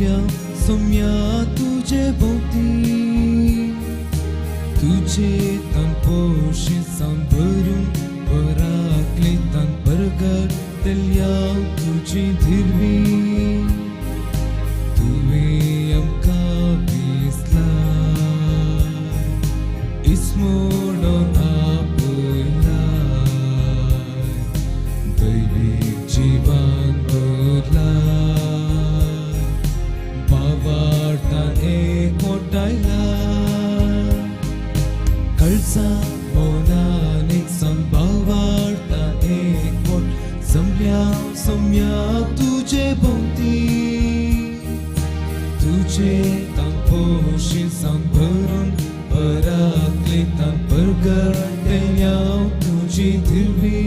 जमल्या सोम्या तुजे भोंवती तुजे तन पोशे भरून पराकले तन परगटल्या तुजी धिरवी तुवें आमकां विसलाय इस्मोणोन आपयलाय दैवीक जिवान बदलाय बाबार्तान एकवटायलाय कळसा मौनान एक संभावार्तान एकवट जमल्या सोम्या तुजे भोंवती तुजे तांपोशी भरून पराकले तां परगटल्या तुजी धिरवी.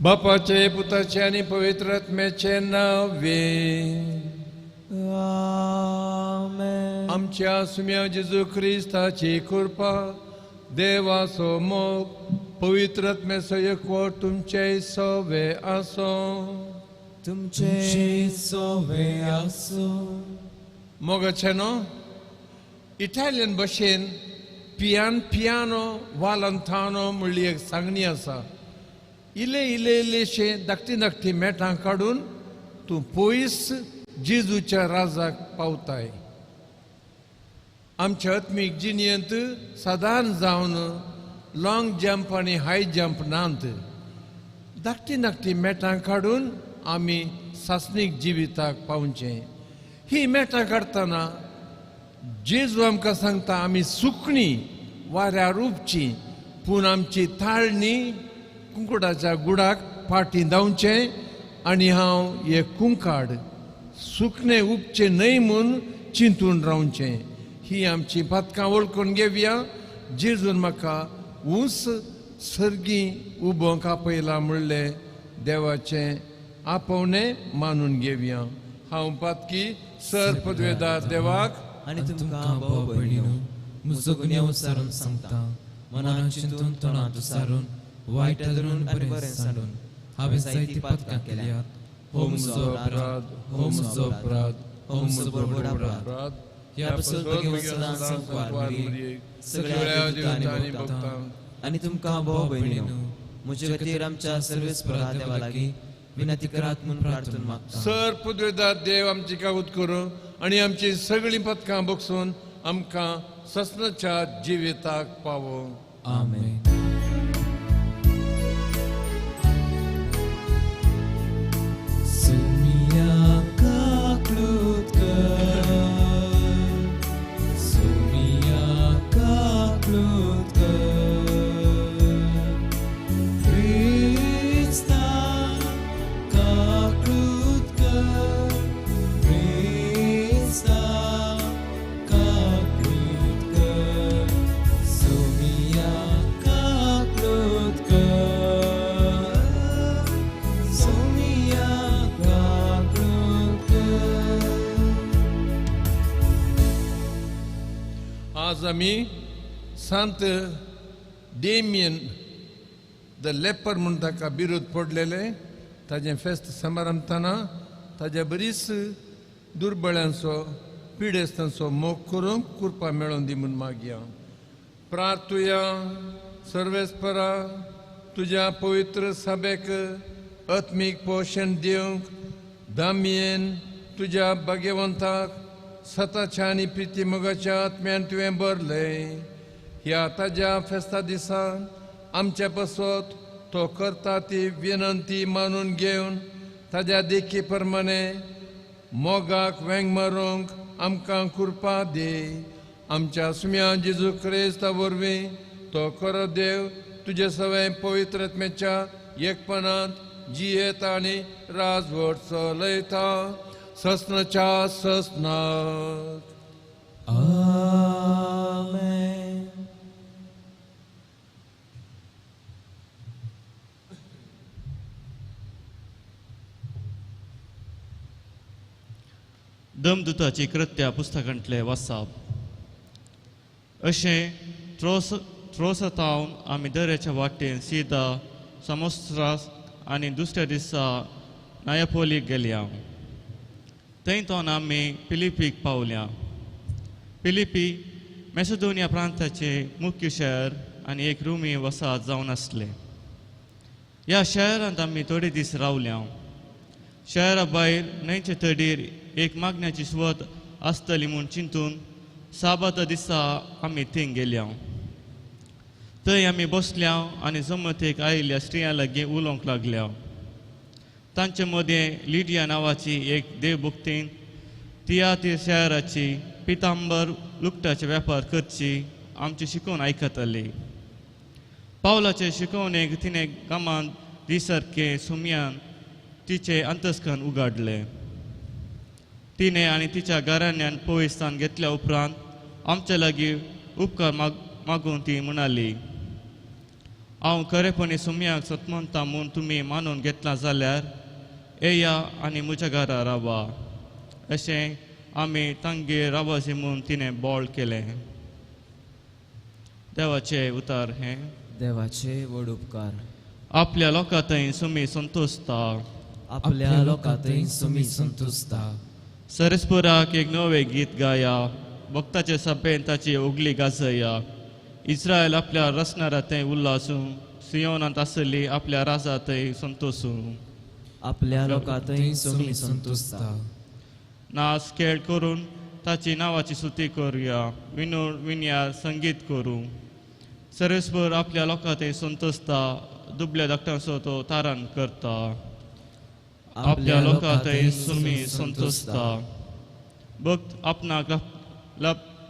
बापाचे पुताचे आनी पवित्र आत्म्याचे नावे आमेन. आमच्या सुम्या जेजू क्रिस्ताची कृपा देवाचो मोग पवित्र आत्म्याचो एकवट तुमचे सवे आसो. तुमचे सोवे आसो. मोगाचे न्हू इटालियन भाशेन पियान पियानो वालंतानो म्हणली एक सांगणी आसा. इल्ले इल्ले इल्लेशे धाकटी धाकटी मेटां काडून तूं पयस जेजूच्या राजाक पावताय. आमच्या आत्मीक जिणेंत सादारण जावन लॉंग जंप आनी हाय जंप नात. धाकटी धाकटी मेटां काडून आमी सासणीक जिविताक पावचें. ही मेटां काडटना जेजू आमकां सांगता आमी सुकणीं वाऱ्यार उपचीं पूण आमची ताळणी कुंकडाच्या गुडाक फाटीं धांवचें आनी हांव एक कुंकाड सुकणें उपचें न्हय म्हूण चिंतून रावचें. ही आमची पातकां वळखून घेवया. जेजून म्हाका ऊंच सर्गी उबोंक आपयला म्हणलें देवाचें आपोवणें मानून घेवया. हांव पातकी सर पदवेदार देवाक आनी तुमकां भाव भयणीनो म्हजो गुन्यांव सारून सांगता. मनान चिंतून तोंडांत सारून वायट धरून आनी बरें सांडून हांवें जायतीं पातकां केल्यात. हो म्हजो अपराध, हो म्हजो अपराध, हो म्हजो व्हड अपराध. ह्या पासून भगेवन सदां संकवार मरियेक, सगळ्या देवता आनी भक्तांक आनी तुमकां भाव भयणीनो म्हजे खातीर आमच्या सर्वेस्परा देवा लागीं विनंती करात म्हूण प्रार्थना मागता. सर पदवेदार देव आमची कागूत करूं आनी आमची सगळीं पथकां बगसून आमकां ससनाच्या जिविताक पावो. आमेन. सोमिया काकलूत कर, सोमिया काकलूत कर, क्रिस्ता काकलूत कर, क्रिस्ता काकलूत कर, सोमिया काकलूत कर, सोमिया काकलूत कर. आज आमी सांत डेमियन the leper म्हूण ताका बिरूद पडलेलें ताजें फेस्त समारंभताना ताज्या बरीच दुर्बळ्यांचो पिडेस्तांचो मोग करूंक कृपा मेळोवन दी म्हूण मागया. प्रार्थुया. सर्वेस्परा तुज्या पवित्र सभेक आत्मीक पोशण दिवंक दामयेन तुज्या भाग्यवंताक सताच्या आनी प्रिती मोगाच्या आत्म्यान तुवें भरलें. ह्या ताज्या फेस्ता दिसा आमच्या पासत तो करता ती विनंती मानून घेवन ताज्या देखी प्रमाणे मोगाक वेंग मारूंक आमकां कृपा दी. आमच्या सुम्या जेजू क्रिस्ता वरवीं तो खरो देव तुजे सवें पवित्र आत्म्याच्या एकपणांत जियेता आनी राजवट चलयता ससनाच्या ससनाक. आमेन. दमदूताची कृत्या पुस्तकांतले वासाप. अशें त्रोसतावन आमी दर्याच्या वाटेन सीदा समोस्त्रास आनी दुसऱ्या दिसा नायापोलीक गेल्या. थंय तोन आमी फिलिपीक पावल्या. फिलिपी मॅसेडोनिया प्रांताचे मुख्य शहर आनी एक रुमी वसाहत जावन आसले. ह्या शहरांत आमी थोडे दीस रावल्या. शहरा भायर न्हंयचे तडीर एक मागण्याची सुवात आसतली म्हूण चिंतून साबाता दिसा आमी थंय गेल्या. थंय आमी बसल्या आनी जमतेक आयिल्ल्या स्त्रियां लागीं उलोवंक लागल्या. तांचे मदें लिडिया नांवाची एक देवभक्तीन तियातीर शहराची पितांबर लुकटाचे वेपार करची आमची शिकोवन आयकताली. पावलाचे शिकोवणेक तिणें कामान दिसारकें सुमयान तिचें अंतस्कन उगाडलें. तिणें आनी तिच्या घराण्यान पवित्रस्थान घेतल्या उपरांत आमचे लागीं उपकार मागून ती म्हणाली, हांव खरेपणी सुमयाक सतमनता म्हूण तुमी मानून घेतलां जाल्यार येया आनी म्हज्या घरा रावा. अशें आमी तांगेर रावाचें म्हूण तिणें बोळ केलें. देवाचें उतार हें. देवाचे व्हड उपकार. आपल्या लोकां थंय सुमी संतोषता. आपल्या लोकां थंय सुमी संतोषता. सरस्पुराक एक नवें गीत गाया. भक्ताचे सभेन ताची उगली गाजया. इस्रायल आपल्या रचणारा थंय उल्लासूं. सियोनांत आसली आपल्या राजा थंय संतोसूं. आपल्या लोकां थंय सुमी संतोषता. नाच खेळ करून ताची नांवाची स्तुती करुया. विनोद विनयार संगीत करूं. सर्वेस्पर आपल्या लोकां थंय संतोषता. दुबल्या धाकट्यांचो तो तारण करता. आपल्या लोकां थंय सुमी संतोषता. भक्त आपणाक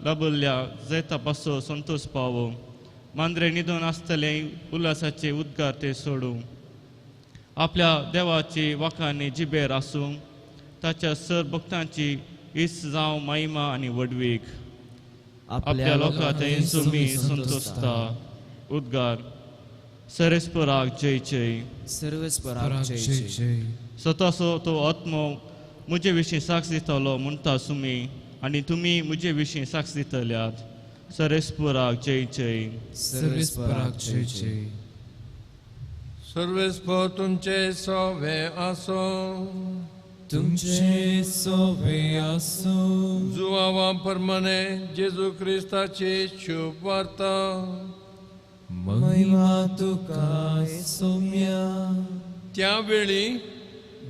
लाभल्या जैता पासो संतोष पावो. मांद्रे न्हिदून आसतले उल्हासाचे उद्गार ते सोडूं. आपल्या देवाची वाखांनी जिबेर आसूं. ताच्या सर भक्तांची इस जावं महिमा आनी व्हडवीक. आपल्या लोकां थंय सुमी संतोषता. उद्गार. सर्वेस्पराक जय जय. सर्वेस्पराक जय जय. स्वताचो तो आत्मो म्हजे विशीं साक्ष दितलो म्हणटा सुमी आनी तुमी म्हजे विशीं साक्ष दितल्यात. सर्वेस्पराक जय जय. सर्वेस्पराक जय जय. सर्वेस्पर तुमचे सोवे आसूं. तुमचे सोवे आसूं. जुवावा परमाने जेजू क्रिस्ताची शुभ वार्ता. महिमा तुका सोम्या. त्या वेळी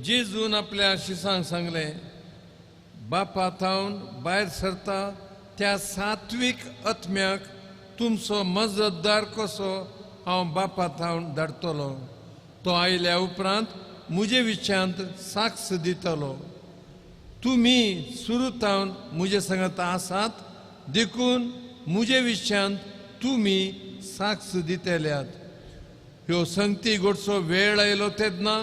जेजून आपल्या शिसांक सांगलें, बापा थावन भायर सरता त्या सात्वीक आत्म्याक तुमचो मजतदार कसो हांव बापा थावन धाडटलो. तो आयल्या उपरांत म्हजे विशयांत साक्ष दितलो. तुमी सुरू थावन म्हजे सांगता आसात देखून म्हजे विशयांत तुमी साक्ष दितल्यात. ह्यो संगती घडचो वेळ आयलो तेन्ना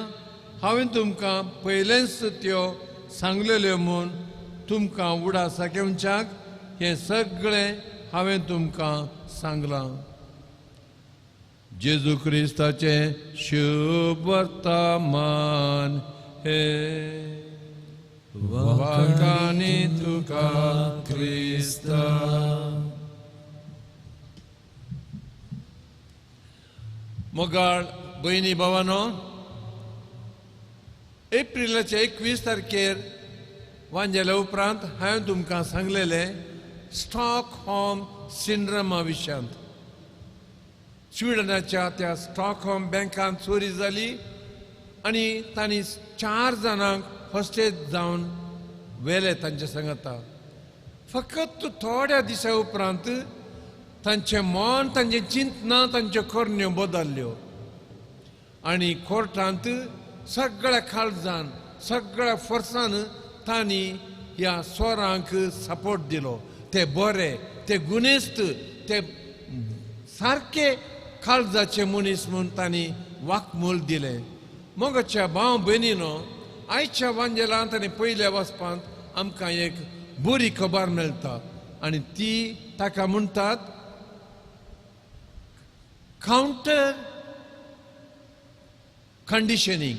हांवें तुमकां पयलेंच त्यो सांगलेल्यो म्हूण तुमकां उडासा घेवच्याक हें सगळें हांवें तुमकां सांगलां. जेजू क्रिस्ताचें शुभ वर्तमान हें. वाखाणी तुका क्रिस्ता. मोगाळ भयणी भावानो, एप्रिलाच्या 21 तारखेर वांजेल्या उपरांत हांवें तुमकां सांगलेलें स्टॉकहोम सिंड्रमा विशयांत. स्विडनाच्या त्या स्टॉकहोम बँकांत चोरी जाली आनी तांणी 4 जाणांक हॉस्टेज जावन व्हेले तांचे सांगता. फकत थोड्या दिसा उपरांत तांचें मन, तांचें चिंतना, तांच्यो करण्यो बदल्ल्यो आनी कोर्टांत सगळ्या काळजान, सगळ्या फोर्सान तांणी ह्या चोरांक सपोर्ट दिलो. ते बरे, ते गुणेस्त, ते सारके काळजाचे मनीस म्हूण तांणी वाकमूल दिलें. मोगाच्या भाव भयणीनो, आयच्या वांजेलांत आनी पयल्या वचपांत आमकां एक बरी खबर मेळटा आनी ती ताका म्हणटात कावंटर कंडिशनींग.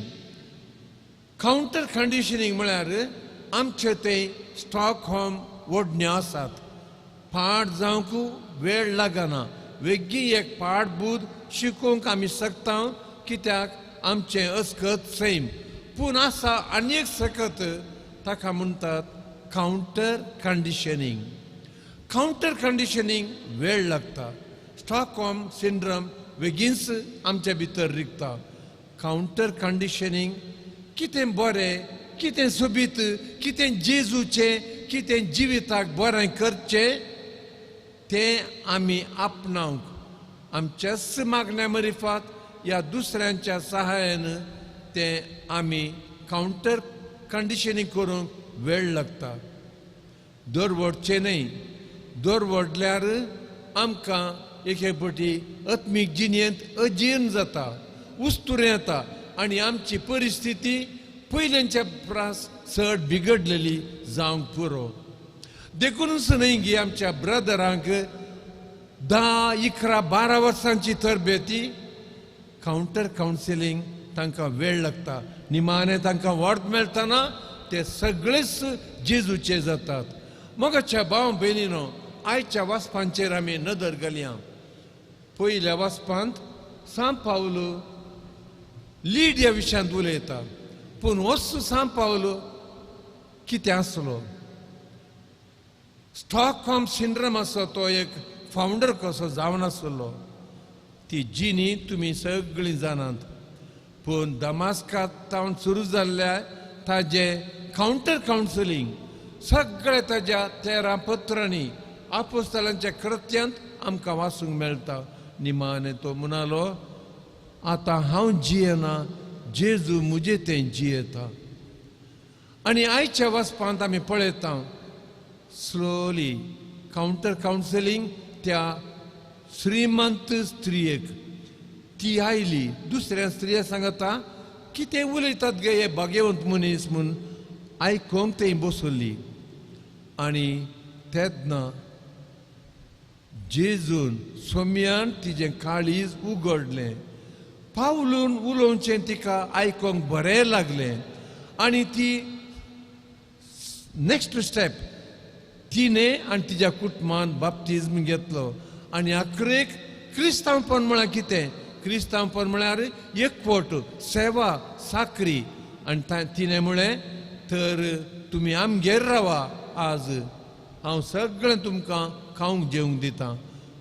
कावंटर कंडिशनींग म्हळ्यार आमचे ते स्टॉकहोम ओडण्यो आसात. पाठ जावंक वेळ लागना, वेगळी एक पाठ बूद शिकोवंक आमी शकता कित्याक आमचें अस्कत सैम. पूण आसा आनी एक सकत, ताका म्हणटात कावंटर कंडिशनींग. कावंटर कंडिशनींग वेळ लागता. स्टॉकहोम सिंड्रम बेगीनच आमच्या भितर रिगता. कावंटर कंडिशनींग कितें बरें, कितें सोबीत, कितें जेजूचें, कितें जिविताक बरें करचें तें आमी आपणावंक आमच्याच मागण्या मरिफात या दुसऱ्यांच्या सहाय्यान तें आमी कावंटर कंडिशनींग करूंक वेळ लागता. दर व्हडचें न्हय, दर व्हडल्यार आमकां एक एक फावटी आत्मीक जिणेंत अजीर्ण जाता, उस्तुरें येता आनी आमची परिस्थिती पयल्यांच्या प्रास चड बिगडलेली जावंक पुरो. देखूनच न्हय गी आमच्या ब्रदरांक 10, 11, 12 वर्सांची तरबेती कावंटर कावन्सिलींग तांकां वेळ लागता. निमाणें तांकां वॉर्द मेळटना ते सगळेच जेजूचे जातात. मोगाच्या भाव भयणीनो, आयच्या वाचपांचेर आमी नदर घालया. पयल्या वाचपांत सांत पावलो लीड ह्या विशयांत उलयता, पूण होच सांत पावलो कितें आसलो? स्टॉकहोम सिंड्रम आसो तो एक फावंडर कसो जावन आसलो. ती जिणी तुमी सगळीं जाणात. पूण दमास्कात तावन सुरू जाल्ल्या ताजें कावंटर कावन्सिलींग सगळें ताज्या 13 पत्रांनी आपोस्तलांच्या कृत्यांत आमकां वाचूंक मेळटा. निमाणें तो म्हणालो, आतां हांव जियेना, जेजू म्हजें तें जियेता. आनी आयच्या वाचपांत आमी पळयता स्लोली कावंटर कावन्सिलींग त्या श्रीमंत स्त्रियेक ती आयली. दुसऱ्या स्त्रिया सांगता कितें उलयतात गे हे भाग्यवंत मनीस म्हूण आयकूंक थंय बसली. आनी तेन्ना जेजून सोम्यान तिजें काळीज उगडलें. पावलून उलोवचें तिका आयकूंक बरें लागलें आनी ती नेक्स्ट स्टेप तिणें आनी तिज्या कुटुंबान बाप्तिज्म घेतलो. आनी अकरेक क्रिस्तांवपण म्हळ्यार कितें? क्रिस्तांवपण म्हळ्यार एकवट, सेवा, साकरी. आनी तिणें म्हळें, तर तुमी आमगेर रावा, आज हांव सगळें तुमकां खावंक जेवंक दितां.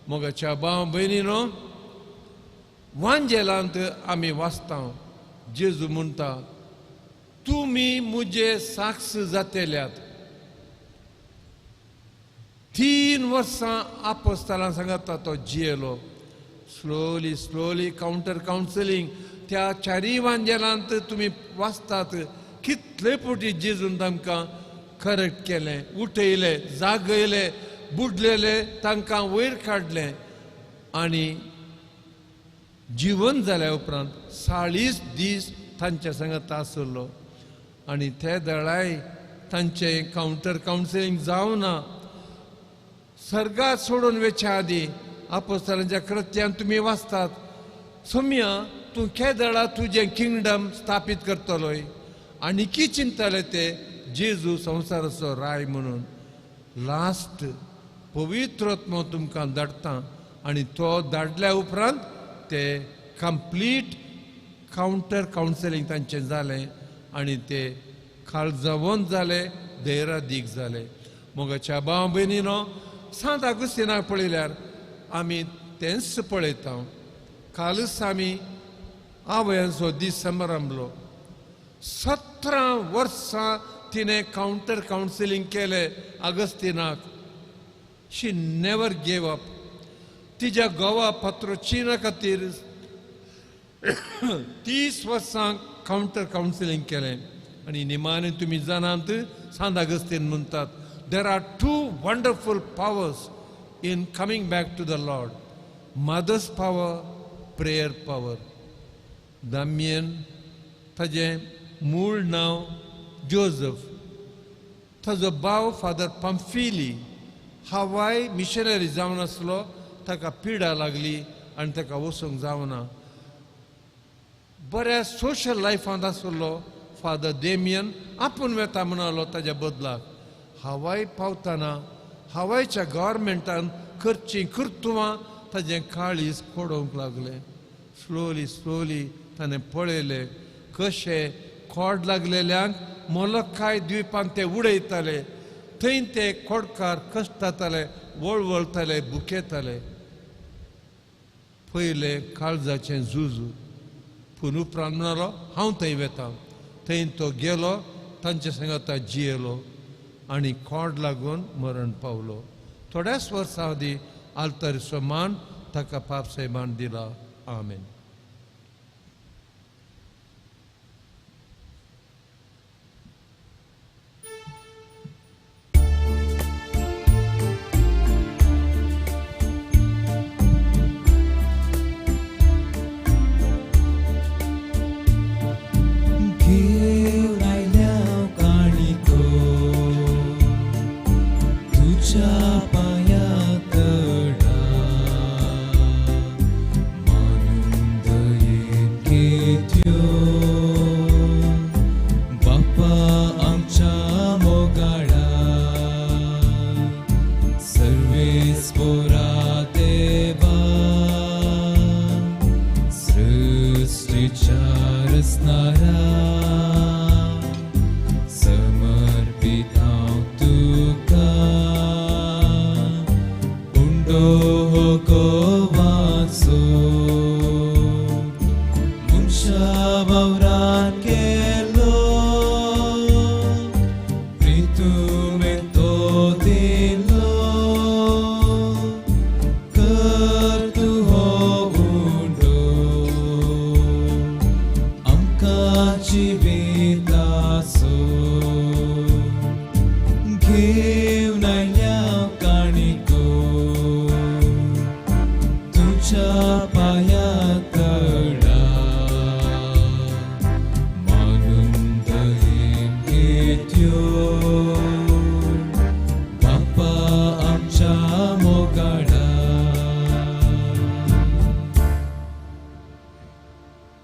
मोगाच्या भाव भयणीनो, वांजेलांत आमी वाचता जेजू म्हणटा, तुमी म्हजे साक्ष जातेल्यात. 3 वर्सां आपोस्तलां सांगता तो जियेलो. स्लोली स्लोली कावंटर कावन्सिलींग त्या 4 वांजेलांत तुमी वाचतात कितले फावटी जेजून तांकां करेक्ट केलें, उठयलें, जागयलें, बुडलेले तांकां वयर काडलें. आनी जिवन जाल्या उपरांत 40 दीस तांच्या सांगात आसलो. आनी ते दळाय तांचें कावंटर कावन्सिलींग जावना. सर्गात सोडून वेच्या आदीं आपोस्तलांच्या कृत्यान तुमी वाचतात, सोम्या तूं केदळा तुजें किंगडम स्थापीत करतलोय. आनी की चिंतले ते जेजू संवसाराचो राय म्हणून. लास्ट पवित्र आत्मो तुमकां धाडटा आनी तो धाडल्या उपरांत ते कंप्लीट कावंटर कावन्सिलींग तांचें जालें आनी ते काळजावंत जाले, धैरादीक जाले. मोगाच्या भाव भयणीनो, सांत आगुस्तिनाक पळयल्यार आमी तेंच पळयता. कालच आमी आवयांचो दीस समारंभलो. 17 वर्सां तिणें कावंटर कावन्सिलींग केलें आगस्तिनाक. She never gave up. तिज्या गोवा पत्रोचिना खातीर 30 वर्सां कावंटर कावन्सिलींग केलें. आनी निमाणें तुमी जाणात सांत आगस्तीन म्हणटात, there are 2 wonderful powers in coming back to the Lord, mother's power, prayer power. Damian ताजें मूळ नांव जोजफ, ताजो भाव फादर पंफिली हवाय मिशनरी जावन आसलो. ताका पिडा लागली आनी ताका वचूंक जावना. बऱ्या सोशल लायफांत आसलो फादर डेमियन आपूण वेता म्हणालो ताज्या बदलाक. हवाय पावतना हवायच्या गव्हर्मेंटान करचीं कर्तुवां ताजें काळीज कोडोवंक लागलें. स्लोली स्लोली ताणें पळयलें कशें खोड लागलेल्यांक मोलकाय द्वीपान ते उडयताले. थंय ते खोडकार कश्टाताले, वळवळताले, भुकेताले. पयले काळजाचें झूज. पूण उपरांत म्हणालो हांव थंय वेता. थंय तो गेलो, तांचे सांगाता जियेलो आनी खोड लागून मरण पावलो. थोड्याच वर्सां आदीं आल्तारीचो मान ताका पाप सायबान दिला. आमेन.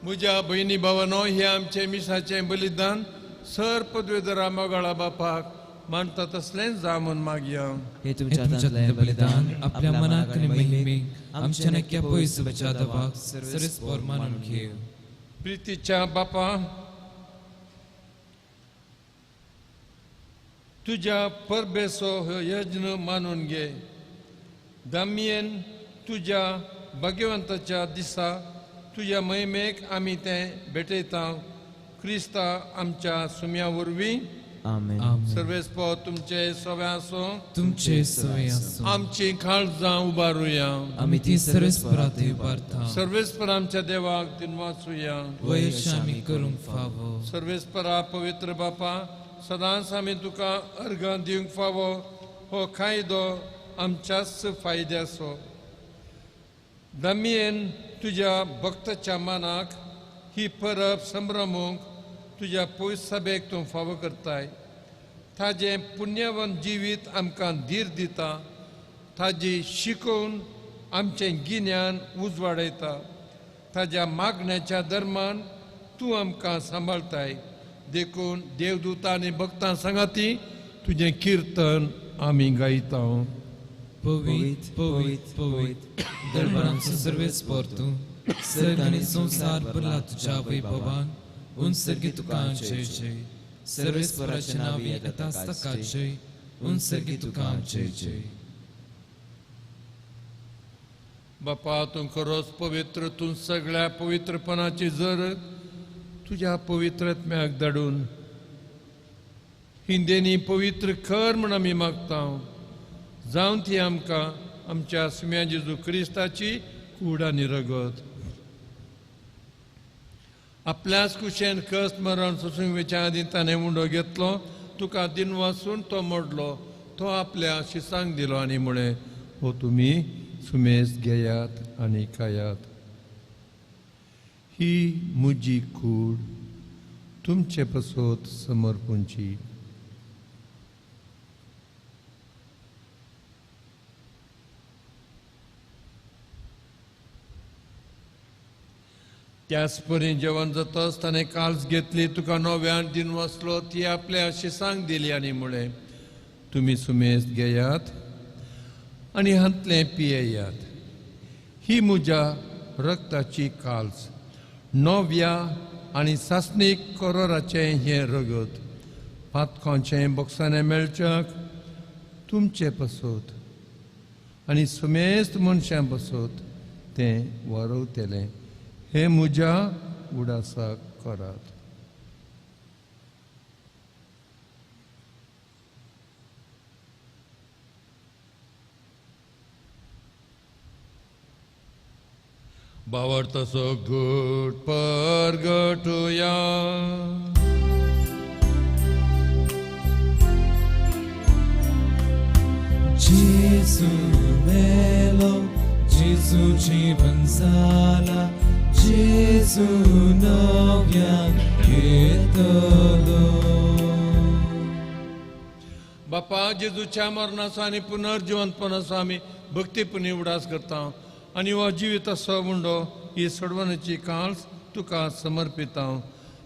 म्हज्या भयणी भावानो, हे आमचें मिसाचें बलिदान सर पदवेधरा मोगाळा बापाक मानता तसलेंच जावं म्हूण मागया. हे तुमच्या बलिदान आपल्या मनाक आनी महिमेक आमच्या नक्या पयस बचावाक सरस्पर मानून घेव. प्रितीच्या बापा, तुज्या परबेचो हो यज्ञ मानून घे. दामयेन तुज्या भाग्यवंताच्या दिसा तुज्या महिमेक आमी तें भेटयता. क्रिस्ता आमच्या सुम्या वरवीं. आमेन. सर्वेस्पर तुमचे सवे आसूं. तुमचे सवे आसूं. आमची काळजां उबारुया. आमी ती सर्वेस्परात उबारता. सर्वेस्पर आमच्या देवाक दिनवासुया. वयश आमी करूंक फावो. सर्वेस्परा पवित्र बापा, सदांच आमी तुका अर्घां दिवंक फावो. हो कायदो आमच्याच फायद्याचो. दमयेन तुज्या भक्ताच्या मनाक ही परब संभ्रमूंक तुज्या पयस सभेक तूं फावो करताय. ताजें पुण्यवंत जिवीत आमकां धीर दिता. ताजी शिकोवन आमचें गिन्यान उजवाडयता. ताज्या मागण्याच्या धर्मान तूं आमकां सांबाळताय. देखून देवदूतां आनी भक्तां सांगाती तुजें किर्तन आमी गायता. पवित्र पवित्र पवित्र दरबारांचो सर्वेस्पर तूं, सर्ग आनी संवसार भरला तुज्या वैभवान. उनसर्गी तुका जय जय. सर्वेस्पराच्या नांवी येता ताका जय. उनसर्गी तुका जय जय. बापा, तूं खरोच पवित्र. तूं सगळ्या पवित्रपणाची जर तुज्या पवित्रत्म्याक धाडून हिंदेनी पवित्र कर म्हूण आमी मागता. जावन ती आमकां आमच्या सुम्या जेजू क्रिस्ताची कूड आनी रगत आपल्याच कुशेन कस्ट मरण सोसूंक वेच्या आदीं ताणें उंडो घेतलो. तुका दिनवासून तो मोडलो. तो आपल्या शिसांक दिलो आनी म्हळें, हो तुमी सुमेस घेयात आनी खायात. ही म्हजी कूड तुमचे पसत समर्पूंची. त्याच परी जेवण जातच ताणें काल्स घेतली, तुका नव्यान दिनवासलो, ती आपल्या शिसांक दिली आनी म्हळें, तुमी सुमेस घेयात आनी हांतलें पियेयात. ही म्हज्या रक्ताची काल्स, नव्या आनी सासणीक करोराचें हें रगत पातकांचें बोक्साणें मेळच्याक तुमचे पसत आनी सुमेस्त मनशां पसत तें वारवतलें. हें म्हज्या उडासाक करात. बावडतसो घट परगटुया. जेजू मेलो, जेजू जीवन जाला, जेजू नव्यान येतलो. बापा, जेजूच्या मरणाचो आनी पुनर्जिवंतपणाचो आमी भक्तीपुणी उडास करता आनी हो जिविताचो मुंडो ही सोडवण्याची काळस तुका समर्पिता.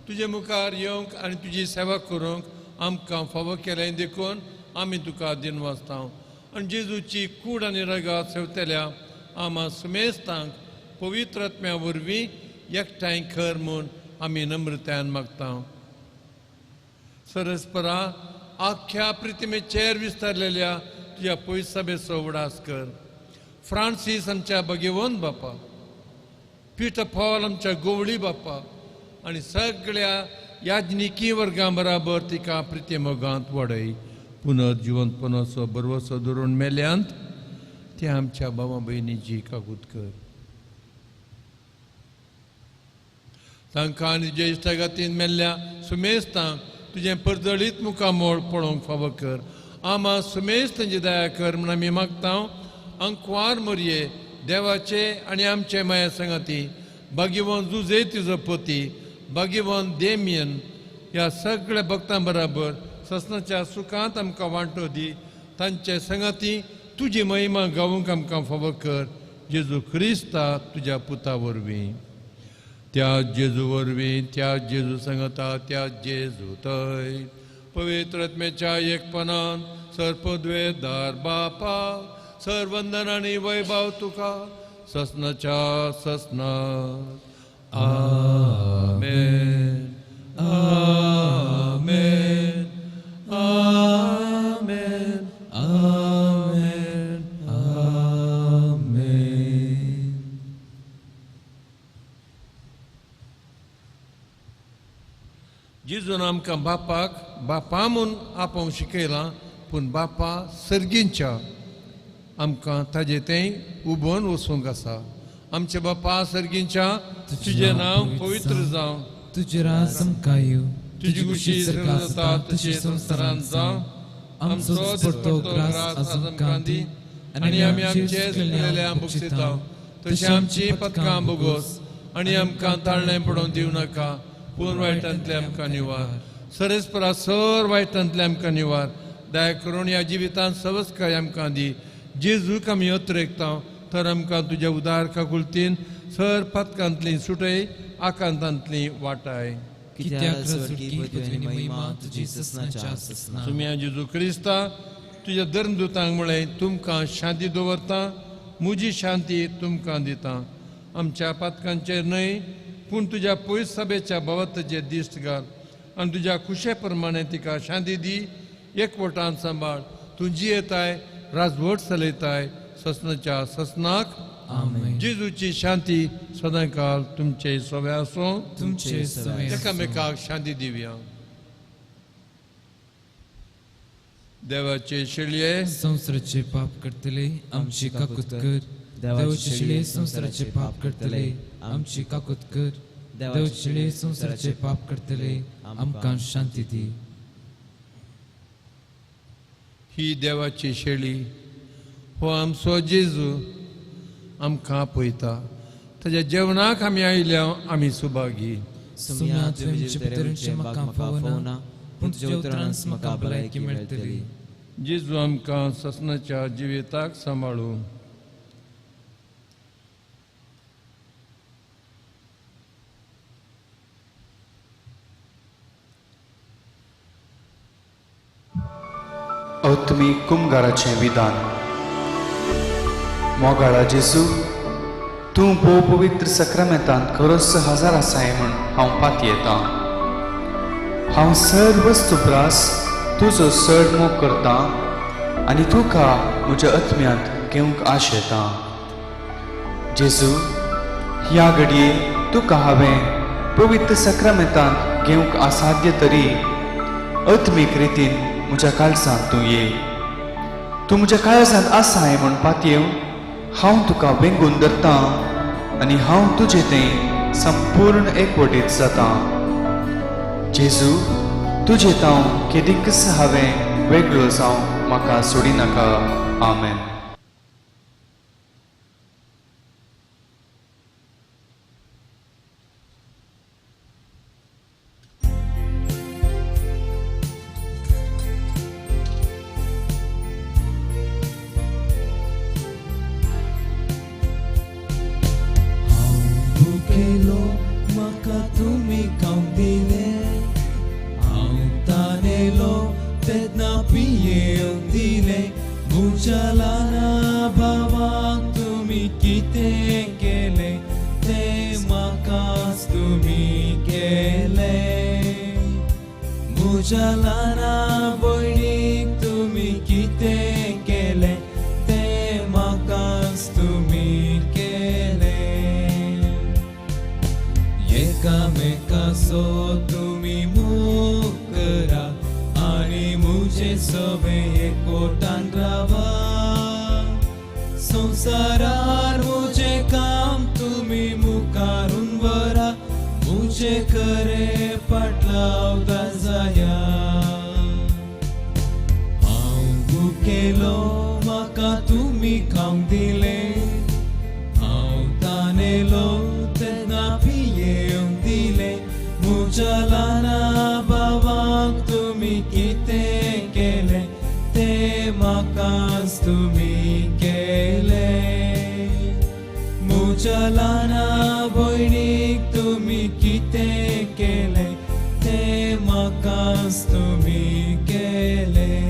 तुजे मुखार येवंक आनी तुजी सेवा करूंक आमकां फावो केलें देखून आमी तुका दिनवासता. आनी जेजूची कूड आनी रगात सेवतल्या आमा सुमेस्तांक पवित्र आत्म्या वरवीं एकठांय कर म्हूण आमी नम्रतायेन मागता. सरस्परा आख्ख्या प्रितिमेचेर विस्तारलेल्या तुज्या पयसभेचो उडास कर. फ्रांसीस आमच्या भगेवन बापा, पिटर पॉल आमच्या गोवळी बापा आनी सगळ्या याज्ञिकी वर्गां बराबर तिका प्रिती मोगांत वाडय. पुनर्जिवंतपणाचो बरवसो धरून मेल्यांत ते आमच्या बाबा भयणीची काकूत कर. तांकां आनी ज्येश्ठ गातीन मेल्ल्या सुमेस्तांक तुजें परजळीत मुखामोळ पळोवंक फावो कर. आमा सुमेस्त तांची दया कर म्हूण आमी मागता. अंकवार मोरये देवाचे आनी आमचे माया संगाती भाग्यवान जुजे तुजो पती भाग्यवान देमियन ह्या सगळ्या भक्तां बराबर ससनाच्या सुखांत आमकां वांटो दी. तांचे संगाती तुजी महिमा गावूंक आमकां फावो कर. जेजू क्रिस्ता तुज्या पुता वरवीं. त्या जेजू वरवीं, त्या जेजू संगता, त्या जेजू थंय पवित्र आत्म्याच्या एकपणान सर्पद्वेदार बापा सर्वंदन आनी वैभव तुका ससनाच्या ससनात. आमेन, आमेन, आमेन, आमेन, आमेन. जेजून आमकां बापाक बापा म्हूण आपोवंक शिकयलां, पूण बापा सर्गींच्या आमकां ताजें तें उबोन वचूंक आसा. आमचे बापा सर्गींच्या, तुजें नांव पवित्र जावं, तुजें राज आमकां येवं, तुजी खुशी स्वर्गांत जाता तशी संवसारांत जावं. आमचो दिसपट्टो ग्रास आज आमकां दी आनी आमी आमचे चुकलेल्या भोगसिता तशी आमची पदकां भोगोस आनी आमकां ताळणें पडोवन दिवं नाका, पूण वायटांतले आमकां निवार. सरेस्परा सर वायटांतले आमकां निवार. दया करून ह्या जिवितांत सवस्काय आमकां दी. जेजूक आमी अत्रेकता तर आमकां तुज्या उदार काकुळतीन सर पातकांतली सुटय, आकांतांतली वाटाय. कित्याक स्वर्गी पदवी महिमा तुजी ससनाच्या ससना. तुमी जेजू क्रिस्ता तुज्या धर्मदूतांक म्हळें, तुमकां शांती दवरता, म्हजी शांती तुमकां दिता. आमच्या पातकांचेर न्हय पूण तुज्या पयस सभेच्या भवताचेर दिश्ट घाल आनी तुज्या खुशे प्रमाणे तिका शांती दी. एकवटान सांबाळ. तूं जियेताय, राजवट चलयताय ससनाच्या ससनाक. आमेन. जेजूची शांती सदांकाल तुमचे सवे आसूं. तुमचे सवे आसूं. एकामेकाक शांती दिवया. देवाचे शेळये संवसाराचे पाप करतले आमची काकूत कर. देवाचे शेळये संवसाराचे पाप करतले आमची काकूत कर. देवाचे शेळये संवसाराचे पाप करतले आमकां शांती दी. ही देवाची शेळी हो आमचो जेजू आमकां आपयता. ताज्या जेवणाक आमी आयल्या, आमी सुभागी. सुम्या तुवें भितरचें म्हाका फावना, पूण तुज्या उतरान म्हाका भलायकी मेळटली. जेजू आमकां ससनाच्या जिविताक सांबाळू. आत्मीक कुमगाराचें विधान. मोगाळा जेजू, तूं भोव पवित्र सक्रामेंतांत खरोच हजार आसाय म्हूण हांव पातयेतां. हांव सर्व वस्तुप्रास तुजो चड मोग करतां आनी तुका म्हज्या आत्म्यांत घेवंक आशेतां. जेजू, ह्या घडये तुका हांवें पवित्र सक्रामेंतांत घेवंक असाध्य तरी आत्मीक रितीन म्हज्या काळजांत तूं ये. तूं म्हज्या काळजांत आसाय म्हूण पातयेवन हांव तुका वेंगून धरतां आनी हांव तुजे तें संपूर्ण एकवटीत जातां. जेजू, तुजे तांव केदीकच हांवें वेगळो जावं म्हाका सोडिनाका. आमेन. म्हाका तुमी खावंक दिलें, हांव तानेलो तेन्ना पियेवंक दिलें. म्हज्या ल्हाना भावाक तुमी कितें केलें तें म्हाकाच तुमी केलें. म्हज्या ल्हाना भयणीक तुमी कितें केलें तें म्हाकाच तुमी केलें. एकामेकाचो तुमी मोग करा आनी म्हजे सगळे एकवटान रावा. संवसारार म्हजें काम तुमी मुखारून व्हरा, म्हजें खरें पाटलावता जाया. हांव भुकेलो म्हाका तुमी खावंक दिलें, हांव तानेलो तेन्ना पियेवंक दिलें. म्हज्या ल्हाना भावाक तुमी कितें केलें तें म्हाकाच तुमी केलें. म्हज्या ल्हाना भयणीक तुमी कितें केलें तें म्हाकाच तुमी केलें.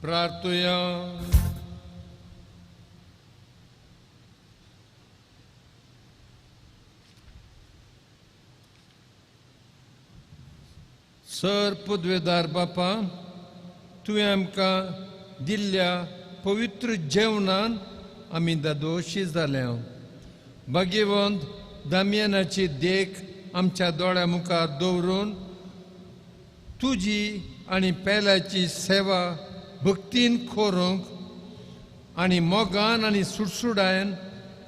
प्रार्थुया. सर पदवेदार बापा, तुवें आमकां दिल्ल्या पवित्र जेवणान आमी दादोशी जाल्या. भाग्यवंत दामियानाची देख आमच्या दोळ्या मुखार दवरून तुजी आनी पेल्याची सेवा भक्तीन करूंक आनी मोगान आनी सुडसुडायन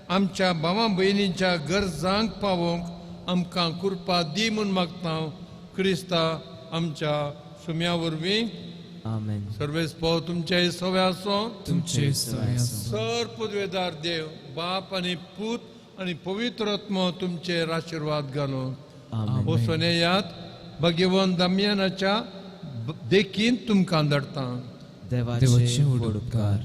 आमच्या भावा भयणींच्या गरजांक पावोवंक आमकां कृपा दी म्हूण मागता क्रिस्ता आमच्या सुम्या वरवीं. आमेन. सर्वेस पाव तुमचे सवे आसो, तुमचे सवे आसो. सर पदवेदार देव बाप आनी पूत आनी पवित्र आत्मो तुमचेर आशिर्वाद घालूं. हो सोनेयात भगवंत दामियानाच्या देखीन तुमकां धाडटा. देवाचे व्हड उपकार.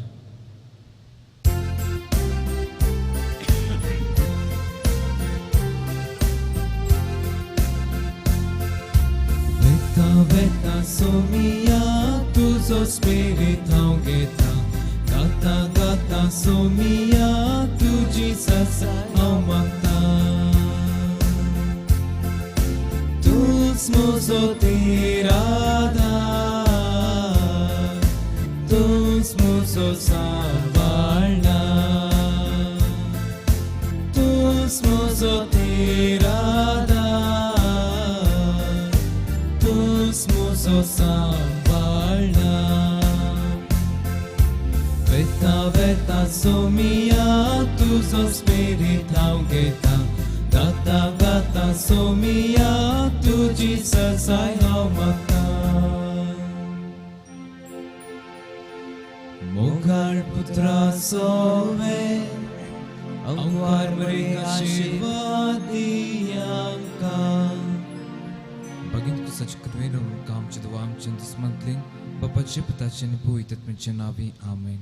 वेता वेता सोमिया तुजो स्पिरीत हांव घेता, गाता गाता सोमिया तुजी ससा हांव मागता. तूंच म्हजो तिराधार, तूंच म्हजो सांबाळणार, तूंच म्हजो तिराधार, तूंच म्हजो सांबाळणार. वेता वेता सोमिया तुजो स्पिरीत हांव घेता, गाता गाता सोमिया तुजी ससाय हांव मागता. मोगाळ पुत्रा सोवे अंवार मरे आशीर्वाद दियांका. Bagin tu saç kudveno kamçı duamçın dismantling, babacı pıtaçın bu itetmençe navi. Amen.